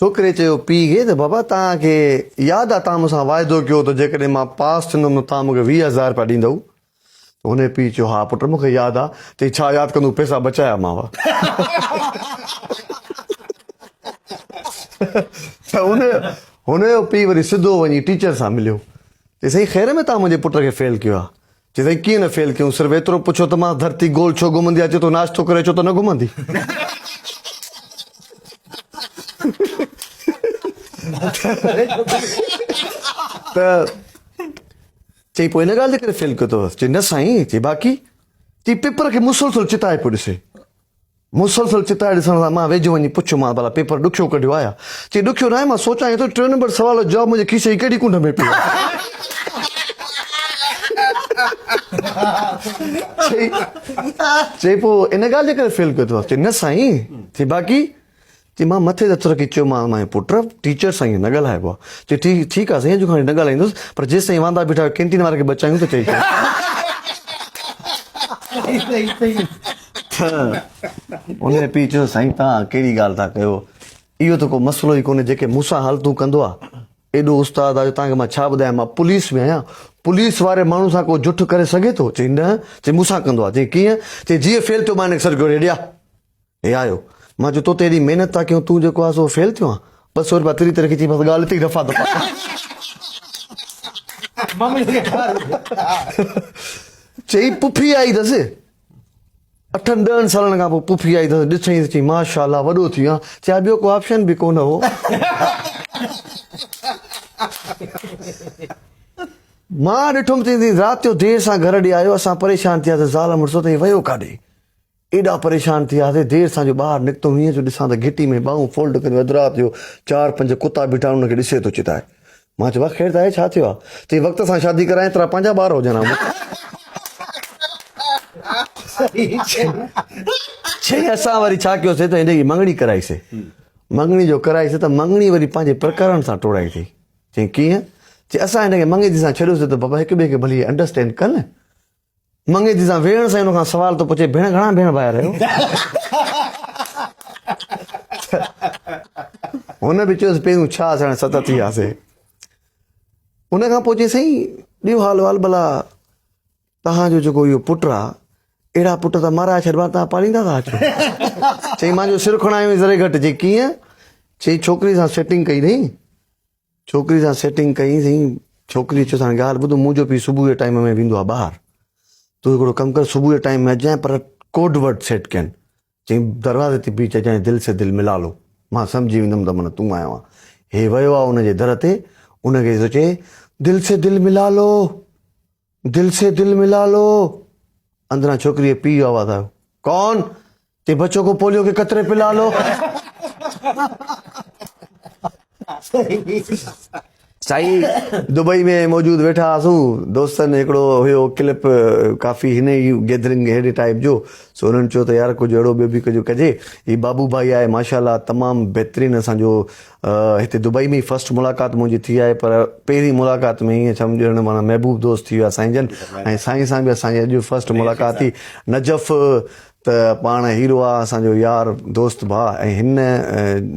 ڇوڪري چيو پيء کي ته بابا توهان کي ياد آ توهان مون سان واعدو ڪيو ته جيڪڏهن مان پاس ٿيندم ته توهان مون کي 20 هزار رپيا ڏيندؤ. ته هن جي پيء چيو ها پٽ مون کي ياد آ. چئي ڇا ياد ڪندو پئسا بچايا مانو. ته هن جو پيء وري سڌو وڃي ٽيچر سان مليو. چئي سائين خير ۾ توهان منهنجي پٽ کي فيل ڪيو آ. چي سائين ڪيئن نه فيل ڪيون صرف ايترو پڇيو ته مان ڌرتي گول ڇو گهمندي آ چي تو ناشتو ڪري اچو ته نه گهمندي. ته چئي پوء ان ڳالهه جي ڪري فيل ڪيو اٿس چي نه سائين چي باقي چي پيپر کي مسلسل چتائي پيو ڏسي. مسلسل چتائي ڏسڻ سان مان ويجهو وڃي پڇيومانس ڀلا پيپر ڏکيو ڪڍيو آهي ڇا؟ چي ڏکيو ناهي مان سوچان ٿو ٽيون نمبر سوال جو جواب منهنجي کيسي جي ڪهڙي ڪنڊ ۾ پيو آهي. چي پوء ان ڳالهه جي ڪري فيل ڪيو اٿس؟ چي نه سائين. چي باقي؟ چي مان مٿي تي هٿ رکي چيومانس مانجي پٽ ٽيچر سان ائين نه ڳالهائبو آهي. چي ٺيڪ آهي سائين اڄ کان نه ڳالهائيندس پر جيستائين واندا بيٺا آهيو ڪينٽين واري کي ٻه چانهيون ته چئي ڇڏ. ته ان جي پيء چيو سائين توهان ڪهڙي ڳالهه ٿا ڪيو اهو ته ڪو مسئلو ئي ڪونهي جيڪي مون سان حالتون ڪندو آ ايڏو استاد آ جو توهان کي مان ڇا ٻڌايان مان پوليس ۾ آهيان پوليس واري ماڻهو سان ڪو جٺ ڪري سگهي ٿو چئي نه چئي مون سان ڪندو آ چئي ڪيئن چئي جيئن فيل ٿيو مان هن کي سڏ ڪيو هيڏي آ هي آيو مان چيو تو تي ايڏي محنت ٿا ڪيون تون جيڪو آ سو فيل ٿيو آن 200 روپيا تري تري کي چئي بس ڳالهه اتي ئي رفع دفع چئي پڦي آئي اٿس اٺن ڏهن سالن کان پوء پڦي آئي اٿس ڏٺائين ته چئي ماشاء الله وڏو ٿي ويو آهين چيا ٻيو ڪو آپشن به ڪونه هو مان ڏٺم چئي رات جو دير سان گهر ڏي آيو اسان پريشان ٿي وياسين زال مڙس ته هي ويو ڪاڏي ايڏا پريشان ٿي وياسين دير سان جو ٻاهر نڪتو هئين جو ڏسان ته گهٽي ۾ ٻانهون فولڊ ڪري اڌ رات جو چار پنج ڪتا بيٺا آهن انهن کي ڏسي ٿو چتائي مان چيو خير ته آهي ڇا ٿيو آهي؟ چئي وقت سان شادي ڪرائين ترا پنهنجا ٻار هجن ها. چئي اسان وري ڇا ڪيوسي ته هن جي مڱڻي ڪرائيسي. مڱڻي جو ڪرائيسي ته مڱڻي وري پنهنجي پرڪارن سان ٽوڙائي ٿي. چئي ڪيئن؟ چئي اسان هن کي مڱيدي سان ڇڏيوسي ته بابا هڪ ٻئي کي ڀلي انڊرسٽينڊ ڪن. مڱيدي سان ويهڻ سان هن کان سوال ٿو پڇي ڀيڻ گهڻا ڀيڻ ڀائر آهيو؟ هن به چيس پهريون ڇا اسان ست ٿي وياسي. ان کان پوء چيس سائين ڏيو حال احوال ڀلا توهان جو جيڪو اهو پٽ آ اهڙا پٽ ته مارائي ڇڏبا توهان پاليندا ٿا اچو. چئي مان جو سر کڻايو ذري گهٽ چئي ڪيئن؟ چئي ڇوڪري سان سيٽنگ ڪئي اٿئي. ڇوڪري سان سيٽنگ ڪئي سائين ڇوڪري چيس هاڻي ڳالهه ٻڌ منهنجو پيء صبح جي ٽائيم ۾ ويندو آهي ٻاهر تون هڪڙو ڪم ڪر صبح جي ٽائيم ۾ اچجانء پر ڪوڊ ورڊ سيٽ ڪين چئي دروازي تي بيهه چئجانء دل سي دل ملا لو مان سمجهي ويندم ته من تون آيو آهين هي ويو آهي ان جي در تي ان کي ٿو چئي دل سي دل ملا لو دل سي دل ملا لو اندران ڇوڪري جي پيء جو آواز آيو ڪون چي بچو کو پوليو کي قطري پلا لو سائين دبئي ۾ موجود ويٺا هئاسون دوستن هڪڙو هيو ڪلپ ڪافي هن ئي گيدرنگ اهڙي ٽائپ جو سو انهن چيو ته يار ڪجهه اهڙو ٻيو به ڪجهه ڪجي هي بابو ڀائي آهي ماشاءالله تمام بهترين اسان جو هتي دبئي ۾ ئي فرسٽ ملاقات منهنجي ٿي آهي پر پهرين ملاقات ۾ ائين سمجهڻ معنيٰ محبوب دوست ٿي ويا سائين جن ۽ سائين سان به اسان جي اڄ فرسٽ ملاقات ٿي نجف ته پاڻ هيرو آ اسان جو يار دوست ڀاء ۽ هن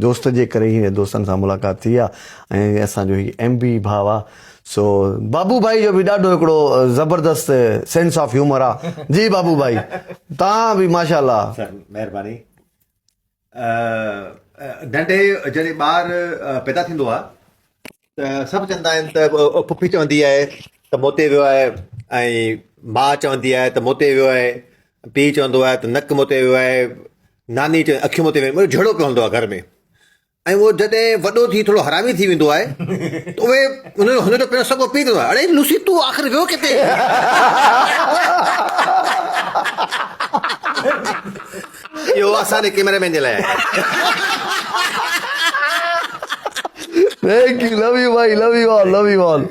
دوست جي ڪري ئي دوستن سان ملاقات ٿي آ ۽ اسان جو هي ايم بي ڀاء آ سو بابو ڀائي جو به ڏاڍو هڪڙو زبردست سينس آف هيومر آ جي بابو ڀائي تان به ماشاءالله سر مهرباني ننڍي جڏهن ٻار پيدا ٿيندو آهي ته سڀ چوندا آهن ته پڦي چوندي آهي ته موتي ويو آهي ۽ ماء چوندي آهي ته موتي ويو آهي پيء چوندو آهي ته نڪ موتي ويو آهي ناني چوندي اکيون موتي ويون جهيڙو پيو هوندو آهي گهر ۾ ۽ اهو جڏهن وڏو ٿي ٿورو حرامي ٿي ويندو آهي ته اهي هن جو هن جو پهريون سڳو پيء ڪندو آهي اڙي لوسي تون آخر ويو ڪٿي اهو اسان جي ڪيمرا مين جي لاء آهي. Thank you love you bhai love you all love you all.